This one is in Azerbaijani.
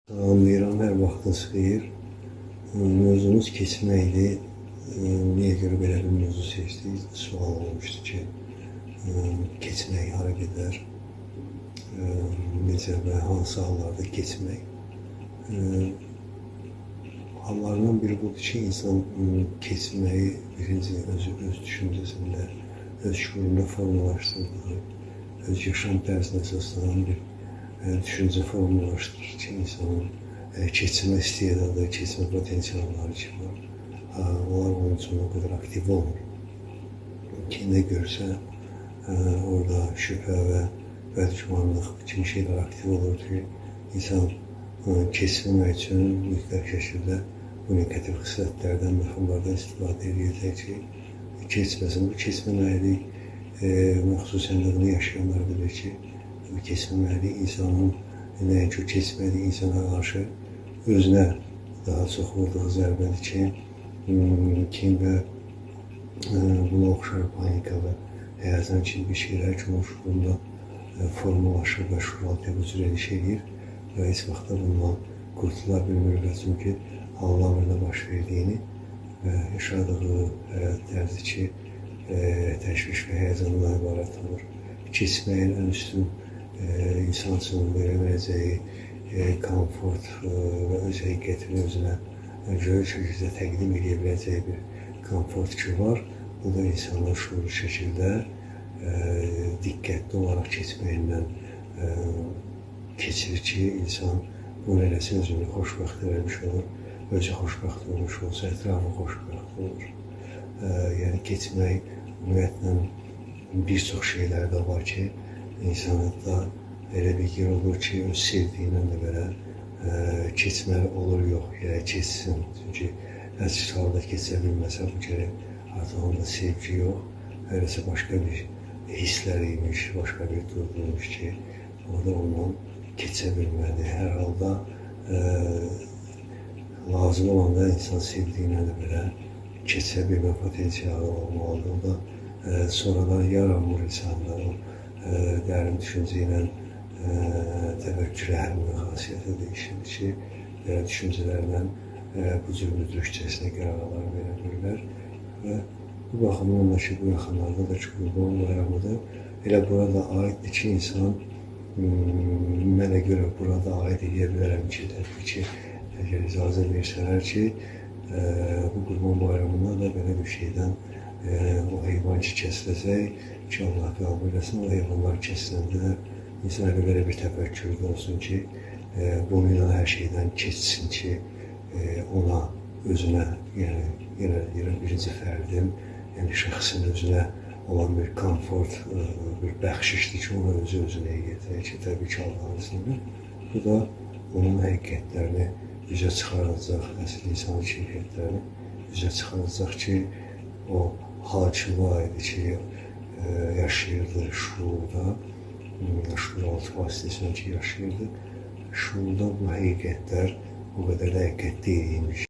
Salamlayıram, hər vaxtınız xeyir. Mövzumuz keçmə idi. Niyə görə belə bir mövzu seçdik? Sual olmuşdu ki, keçmək hara gedər? Necə və hansı hallarda keçmək? Hallarından biri budur ki, insan keçməyi birinci özü, öz düşüncəsində, öz şuurunda formalaşdırdığı, öz yaşam tərzinə əsaslanan bir düşüncə formalaşdırır ki, insanın keçmə istedadı, keçmə potensialları ki var. Onlar onun üçün o qədər aktiv olmur. Ki, nə görsə, orada şübhə və bədgümanlıq kimi şeylər aktiv olur ki, insan keçməmək üçün mütləq şəkildə bu neqativ xislətlərdən, məfhumlardan istifadə edəcək ki, keçməsin. Bu keçməməklik, xüsusən də bunu yaşayanlar bilir ki, bu keçməməklik insanın nəinki o keçmədiyi insana qarşı özünə daha çox vurduğu zərbədir ki, kin və buna oxşar panika və həyəcan kimi bir şeylər ki, onun şuurunda formalaşır və şuuraltıya bu cür eriş eləyir və heç vaxt da bundan qurtula bilmirlər, çünki anlamır nə baş verdiyini və yaşadığı həyat tərzi ki, təşviş və həyəcandan ibarət olur. Keçməyin ən üstün insan üçün verə biləcəyi komfort və öz həqiqətini özünə görə şəkildə təqdim edə biləcəyi bir komfort ki var. Bu da insanın şuurlu şəkildə diqqətli olaraq keçməyindən keçirir ki, insan bunu eləsə özünü xoşbəxt eləmiş olur, özü xoşbəxt olmuş olsa, ətrafı xoşbəxt olur. Yəni keçmək ümumiyyətlə bir çox şeylər də var ki, insanın da elə bir yer olur ki, öz sevdiyindən də belə keçməli olur, yox, yəni keçsin. Çünki əks halda keçə bilməsə bu kərə artıq onda sevgi yox, eləsə başqa bir hisslər imiş, başqa bir duyğuymuş ki, orada ondan keçə bilmədi. Hər halda lazım olanda insan sevdiyinə də belə keçə bilmə potensialı olmalıdır. O da sonradan yaranmır insanda o dərin düşüncə ilə təfəkkürə həmin xasiyyəti dəyişir ki, belə düşüncələrlə bu cür müdrikcəsinə qərarlar verə bilirlər və bu baxımdan da ki, bu yaxınlarda da ki, Qurban Bayramıdır. Elə burada aiddir ki, insan mənə görə burada aid edə bilərəm ki, təbii ki, əgər icazə versələr ki, bu Qurban Bayramında da belə bir şeydən o heyvan ki kəsiləcək, ki, Allah qəbul eləsin, o heyvanlar kəsiləndə də insan elə belə bir təfəkkürdə olsun ki, bunu ilə hər şeydən keçsin ki, ona, özünə, yəni yenə deyirəm, birinci fərdin, yəni şəxsin özünə olan bir komfort, bir bəxşişdir ki, onu özü özünə eləyəcək ki, təbii ki, Allahın izni ilə. Bu da onun həqiqətlərini üzə çıxaracaq, əsl insanın keyfiyyətlərini üzə çıxaracaq ki, o hal ki var idi ki, yaşayırdı şuurda, şuuraltı vasitəsilə ki, yaşayırdı. Şuurda bu həqiqətlər o qədər də həqiqət deyilmiş.